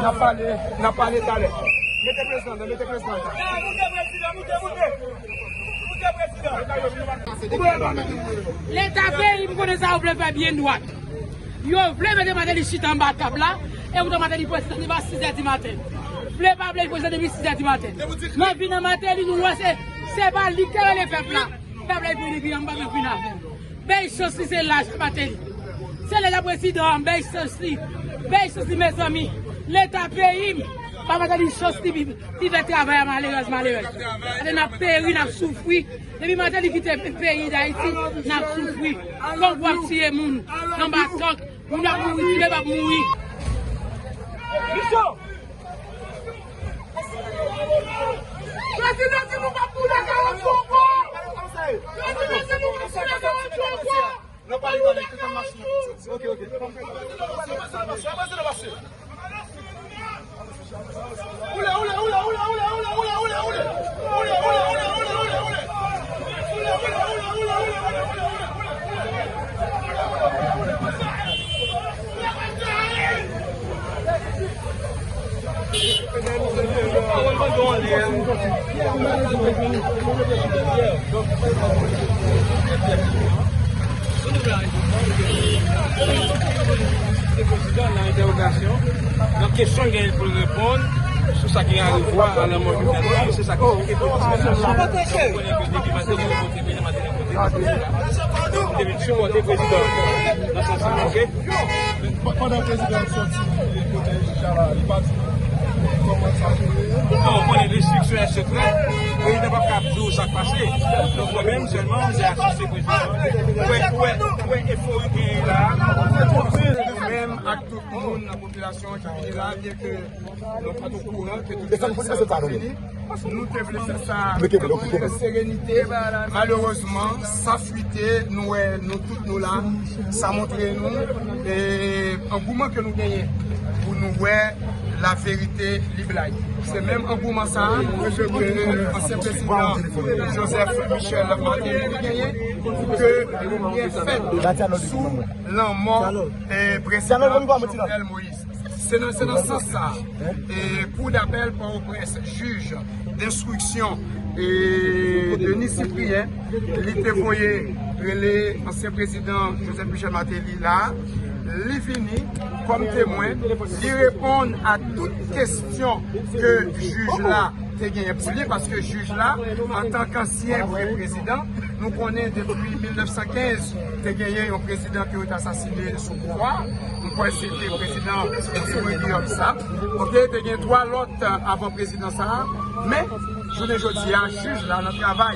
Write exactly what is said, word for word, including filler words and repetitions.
N ap pale, n ap pale talè. Mete prezidan, mete prezidan. Leta peyi m konnen sa yo vle fè byen dwat. Yo vle mete Martelly chita anba tab la, e poutan Martelly prezidan depi sis è di maten. Vle pa vle, li prezidan depi sis è di maten. Nan vi nan Martelly, nou wè se, se pa li ki rele pèp la. Pèp la, li pou depi anba, men vin avè l. Bay chans li, se laj Martelly. Se lè la prezidan an, bay chans li. Bay chans li, mezanmi. Leta peyi m pa Martelly chans li, li fè travay a malerèz, malerèz. Gade, n ap peri, n ap soufri. Depi Martelly kite peyi Dayiti, n ap soufri. Gang w ap tiye moun anba tank. Moun ap mouri, tire p ap mouri. Prezidan di nou p ap boule Karanti ankò! Prezidan di nou p ap boule Karanti ankò! Ok, ok. Prezidan nan entèwogasyon, nan kesyon l genyen pou l reponn sou sa ki gen a revwa a lanmò Jovenel Moïse, se sa ki choke tout Ayisyen. Ou konnen ke depi maten li remonte, maten li remonte, li te vin sipòte prezidan nan sans sa, ok? Pandan prezidan ap sòti kote jij la, li pa di kòman sa te ye. Non, ou konnen, lenstriksyon e sekrè. Prezidan p ap ka di w sa k pase. Donk, mwen menm sèlman, m te asiste prezidan. Ou wè, ou wè, ou wè efori ki genyen la. Nou menm ak tout moun nan popilasyon ki vini la, byen ke nou pa t okouran ke tout sa vini. Nou te vle fè sa nan serenite. Malerezman, sa fwite, nou wè, nou tout nou la. Sa montre nou, e, angouman ke nou genyen pou nou wè laverite li blayi. Se menm angouman sa a ke ansyen prezidan Joseph Michel Martelly te genyen pou ke limyè fèt sou lanmò, e, prezidan Jovenel Moïse. Se nan, se nan sans sa a, e, Kou dapèl Pòtoprens, jij denstriksyon, e, Denis Cyprien, li te voye rele ansyen prezidan Joseph Michel Martelly la, li vini kòm temwen, li reponn a tout kesyon ke jij la te genyen pou li, paske jij la, antanke ansyen vre prezidan, nou konnen depi mil nèf san kenz, te genyen yon prezidan ke yo te asasinen sou pouvwa. Nou kwè se te prezidan Monsenyè Guillaume Sav. Ok, te gen twa lòt, euh, avan prezidan sa a. Men, jounen jodi a, jij la nan travay.